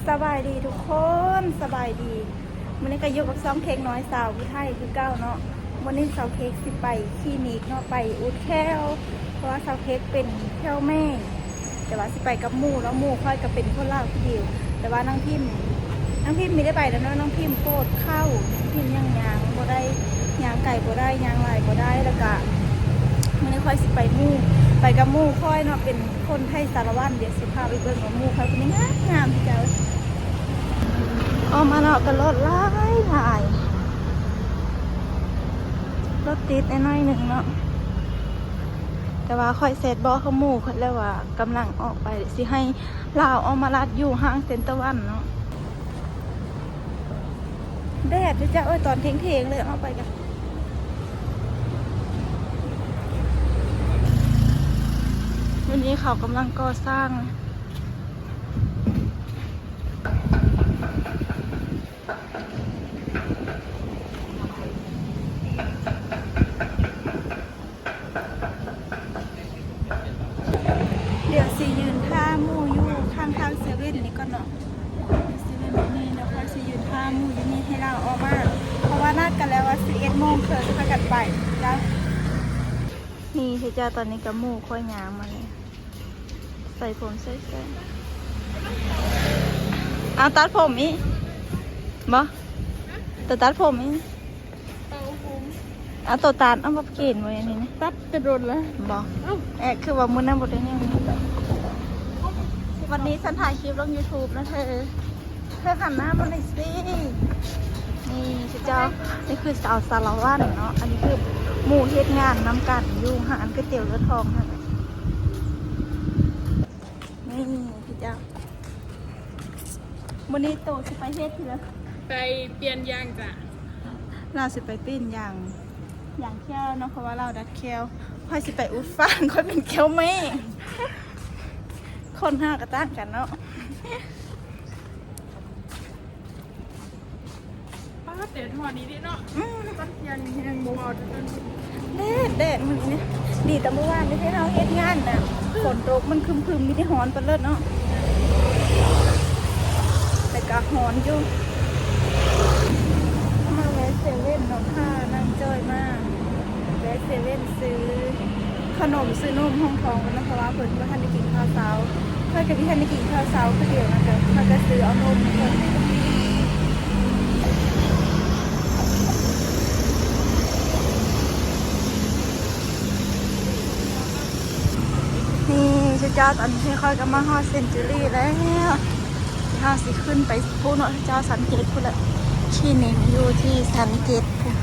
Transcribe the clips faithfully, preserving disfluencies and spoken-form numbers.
สบายดีทุกคนสบายดีมื้อนี้ก็อยู่กับช่องเค้กน้อยสาวผู้ไทยคือเก่าเนาะมื้อนี้สาวเค้กสิไปคลินิกเนาะไปอุดแข้วเพราะว่าสาวเค้กเป็นแข้วแม่แต่ว่าสิไปกับหมู่แล้วหมู่ค่อยก็เป็นคนลาวผู้เดียวแต่ว่านางพิมนางพิมไม่ได้ไปแล้วเนาะนางพิมปวดเข่า พิมยังย่างบ่ได้ย่างไกลบ่ได้ย่างหลายบ่ได้แล้วก็มื้อนี้ค่อยสิไปหมู่ไปกับหมู่ค่อยเนาะเป็นคนไทยสารวัตรเดี๋ยวสิพาไปเบิ่งว่าหมู่ค่อยเป็นยังไงงามที่จะออกมาเนาะก็รถหลายหลายรถติดแน่น้อยหนึ่งเนาะแต่ว่าค่อยแซดบอกกับหมู่ค่อยแล้วว่ากำลังออกไปสิให้ลาวออกมาลัดอยู่ห้างเซ็นเตอร์วันเนาะ แดดเจ้าเอ้ยตอนเทงๆเลยเอาไปกันวันนี้เขากำลังก่อสร้างเดี๋ยวสิยืนท่าหมู่อยู่ข้างทางเซเว่นนี่ก่อนเนาะเซเว่นนี่แล้วค่อยสิยืนท่าหมู่อยู่นี่ให้ลาวออกมาเพราะว่านัดกันแล้วว่าสิบเอ็ดโมงครึ่งค่อยกันไปจ้านี่คือจ้าตอนนี้กับหมู่ค่อยยางมาเลยใส่ผมใส่ใส่เอาตัดผมอีกบ่ตัวตัดผมอีก เอาตัวตัดเอามาเปลี่ยนไว้นี่นะตัดจะโดนแล้วบอกเอ้าแอะคือว่ามื้อนั้นบ่ได้ยังวันนี้ฉันถ่ายคลิปลง YouTube นะเธอเธอหันหน้ามาหน่อยสินี่คือเจ้านี่คือสาวสารวัตรเนาะอันนี้คือหมู่เฮ็ดงานนำกันอยู่หาอันก๋วยเตี๋ยวเลือดทองนะนี่คือเจ้ามื้อนี้โตสิไปเฮ็ดเถือไปเปลี่ยนยางจ้ะ ลาวสิไปปิ้นอย่างอย่างแข้วเนาะเพราะว่าลาวดัดแข้วค่อยสิไปอุดฟันค่อยเป็นแข้วแม่คนห้ากระต่างกันเนาะป้าแต่ทอนี้ดิเนาะอืมต้นเทียนนี่ยังบ่เอาจนแดดแดดมื้อนี้เนี่ยดีแต่เมื่อวานนี้ที่เราเฮ็ดงานน่ะฝนตกมันครึมๆมีแต่ฮ้อนปานเลิศเนาะแต่ก็ฮ้อนอยู่ มาแวะเซเว่นเนาะค่ะนางจอยมาแวะเซเว่นซื้อขนมซื้อนมห้องท้องกันนะเพราะว่าเพิ่นบ่ทันได้กินข้าวเช้าเพิ่นก็บ่ทันได้กินข้าวเช้าคือเดียวนะจ๊ะเพิ่นก็ซื้อเอานมมาเพิ่นนี่เจ้าตอนนี้ค่อยก็มาฮอดเซนจูรี่แล้ว เฮาสิขึ้นไปพุ้นเนาะเจ้าสันเกตพุ้นละคลินิกอยู่ที่สันเกตพุ้น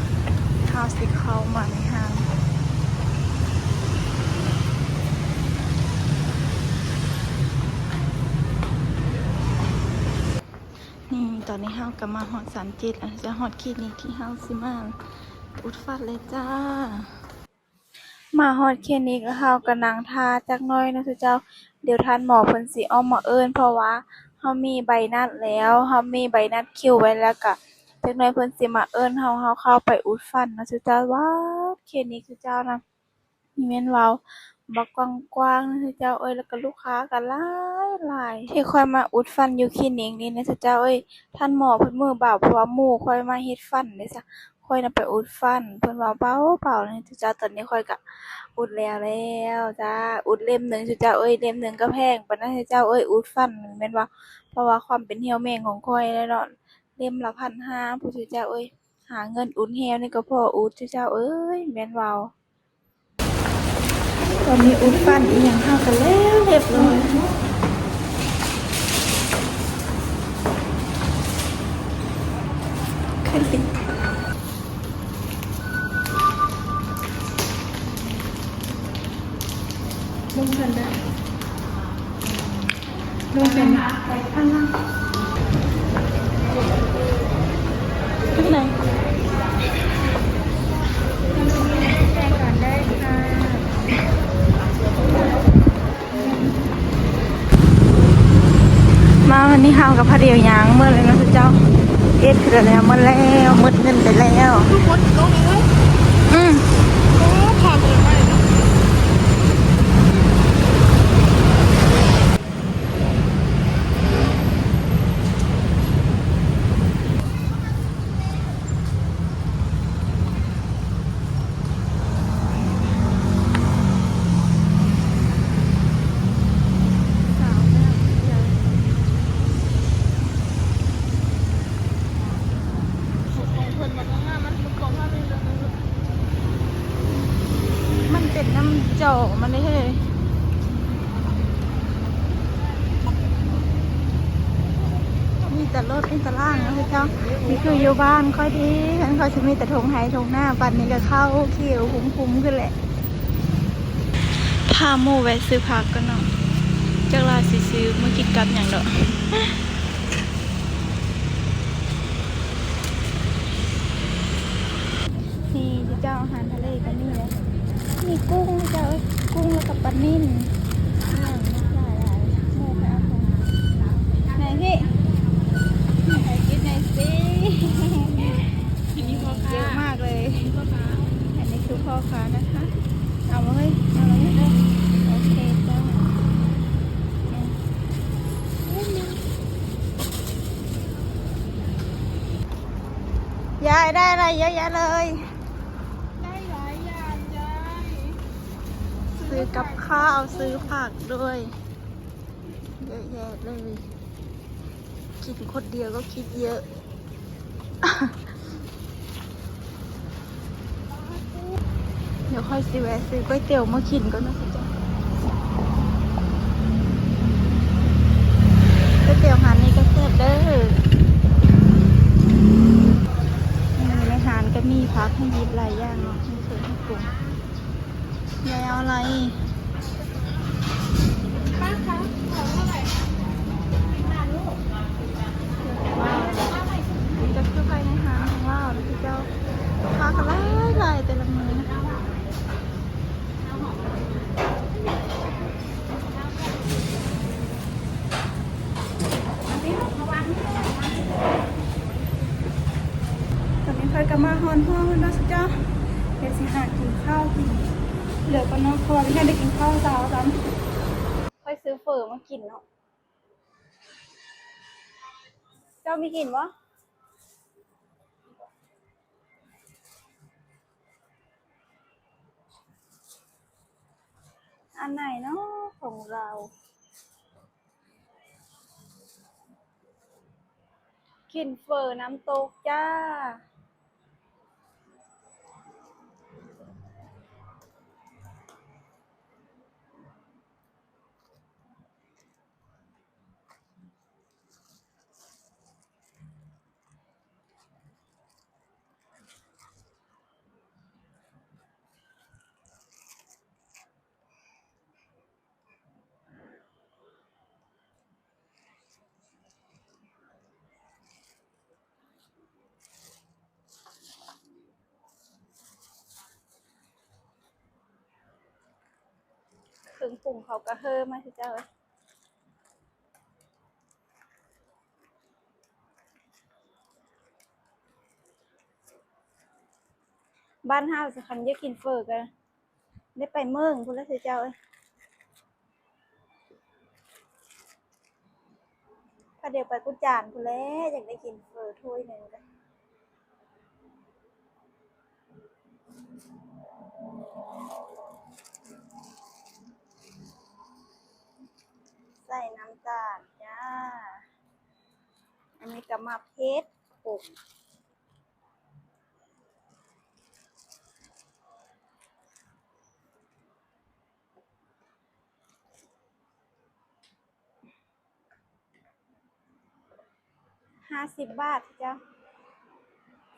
เฮาสิเข้ามาในห้างนี่ตอนนี้เฮาก็มาฮอดสันเกตแล้วจะฮอดคลินิกที่เฮาสิมาอุดฟันเลยจ้า มาฮอดคลินิกแล้วเฮาก็นั่งท่าจักหน่อยเนาะซุเจ้า เดี๋ยวท่านหมอเพิ่นสิออกมาเอิ้นเพราะว่าเฮามีใบนัดแล้วเฮามีใบนัดคิวไว้แล้วก็จักหน่อยเพิ่นสิมาเอิ้นเฮาเฮาเข้าไปอุดฟันเนาะซุเจ้า ว้าวคลินิกซุเจ้านะนี่แม่นว้าวบักกว้างๆนะซุเจ้าเอ้ยแล้วก็ลูกค้าก็หลายๆที่ข้อยมาอุดฟันอยู่คลินิกนี้นะซุเจ้าเอ้ยท่านหมอเพิ่นมือเบาเพราะว่าหมู่ข้อยมาเฮ็ดฟันเด้ซะ ข้อยน่ะไปอุดฟันเพิ่นว่าเบาๆนะเจ้าตอนนี้ข้อยก็อุดแล้วแล้วจ้าอุดเล่มหนึ่งเจ้าเอ้ยเล่มหนึ่งก็แพงปานนั้นเจ้าเอ้ยอุดฟันแม่นบ่เพราะว่าความเป็นเหี่ยวแม่งของข้อยแล้วเนาะเล่มละพันห้าพุ้นเจ้าเอ้ยหาเงินอุดแฮวนี่ก็พออุดเจ้าเอ้ยแม่นเว้า ตอนนี้อุดฟันอีหยังเฮากันแล้วเรียบร้อยขึ้นสิลงกันได้ ลงเป็นข้างล่างข้างในมาวันนี้เฮากับพระเดียวยางเมื่อเลยนะเจ้าเอ็ดคือแล้วเมื่อแล้วหมดเงินไปแล้วอืม โอ้ผ่านเลยไปเนาะ ออกมาเลยเฮ้ย มีแต่รถ มีแต่ล่างนะพี่เจ้า นี่คืออยู่บ้านค่อยดี ฉันค่อยสิมีแต่ทงไฮทงหน้า บัดนี้ก็เข้าคิวคุ้มๆขึ้นแหละ พาหมู่แวะซื้อผักก่อนเนาะ จักลาสิซื้อมากินกับหยังดอก นี่เจ้า อาหารทะเลก็มีเลย มีกุ้งเจ้าเอ้ย กุ้งแล้วก็ปลานิ่น อย่างนี้หลายๆ หมู่ไปเอาของ ไหนพี่ ไหนกินหน่อยสิ อันนี้พ่อค้า เยอะมากเลย อันนี้พ่อค้า อันนี้คือพ่อค้านะคะ เอามาเฮ้ย เอามาเฮ้ย โอเคเจ้า ยายได้อะไรเยอะแยะเลย ได้หลายอย่างยาย ซื้อกับข้าว ซื้อผักด้วย เยอะแยะเลย กินคนเดียวก็คิดเยอะ เดี๋ยวค่อยสิแวะซื้อก๋วยเตี๋ยวมากินก่อนนะจ๊ะ ก๋วยเตี๋ยวร้านนี้ก็แซ่บเด้อ อืม ในร้านก็มีผักให้หยิบหลายอย่างเนาะ มีเครื่องปรุง ยายเอาอะไร ป้าคะ ของเท่าไหร่คะ สิบบาทลูก ว้าว นี่ก็คือภายในร้านของเรานะพี่เจ้า ผักหลายหลายแต่ละมื้อนะ ตอนนี้ค่อยกลับมาฮอดห้องแล้วเนาะเจ้า เดี๋ยวสิหากินข้าวกิน เหลือก็นอกครัว ไม่ทันได้กินข้าวเช้าซ้ำ ค่อยซื้อเฝอมากินเนาะ เจ้ามีกินบ่ อันไหนเนาะของเรา กินเฝอน้ำตกจ้า เครื่องปรุงเขาก็เพิ่มมาสิเจ้าเอ้ย บ้านเฮาสิคันอยากกินเฝอก็ได้ไปเมืองพุ้นละสิเจ้าเอ้ย พาเดียวไปกุจานพุ้นแหละ อยากได้กินเฝอถ้วยหนึ่งก็ ใส่น้ำตาลจ้า อันนี้ก็มาเผ็ดผง ห้าสิบบาทจ้ะ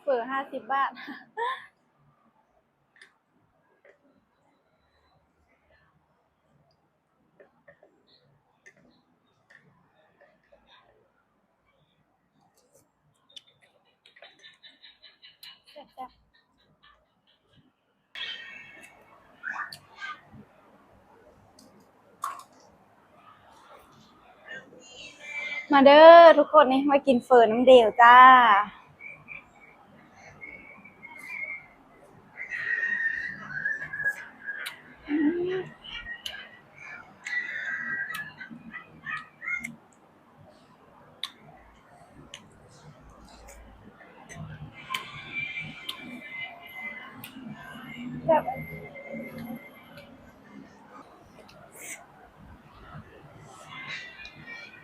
เฝอห้าสิบบาท แซ่บๆ มาเด้อทุกคนนี่ มากินเฝอน้ำเดียวจ้า แบบ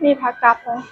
มีผักกับเลย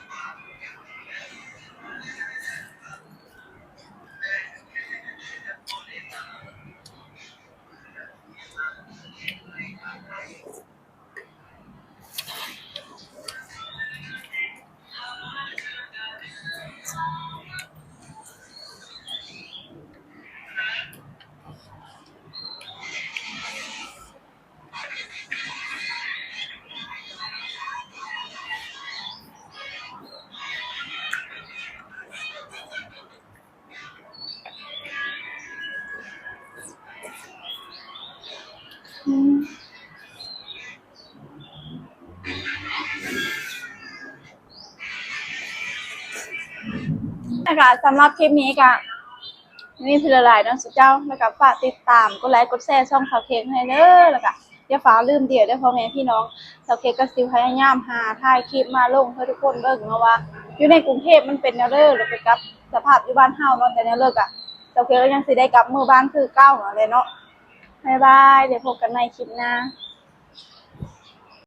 แล้วก็สำหรับคลิปนี้ก็มีเพียงเท่านี้เนาะสุเจ้า แล้วก็ฝากติดตามกดไลค์กดแชร์ช่องสาวเค้กให้เด้อ แล้วก็อย่าฟ้าวลืมเดียเด้อพ่อแม่พี่น้อง สาวเค้กก็สิพยายามหาถ่ายคลิปมาลงให้ทุกคนเบิ่งเนาะว่า อยู่ในกรุงเทพฯมันเป็นแนวเด้อ แล้วก็กับสภาพอยู่บ้านเฮาเนาะ แต่แนวเลิกอะสาวเค้กก็ยังสิได้กลับมือบ้านคือเก่าเนาะเลยเนาะ บ๊ายบาย เดี๋ยวพบกันใหม่คลิปหน้า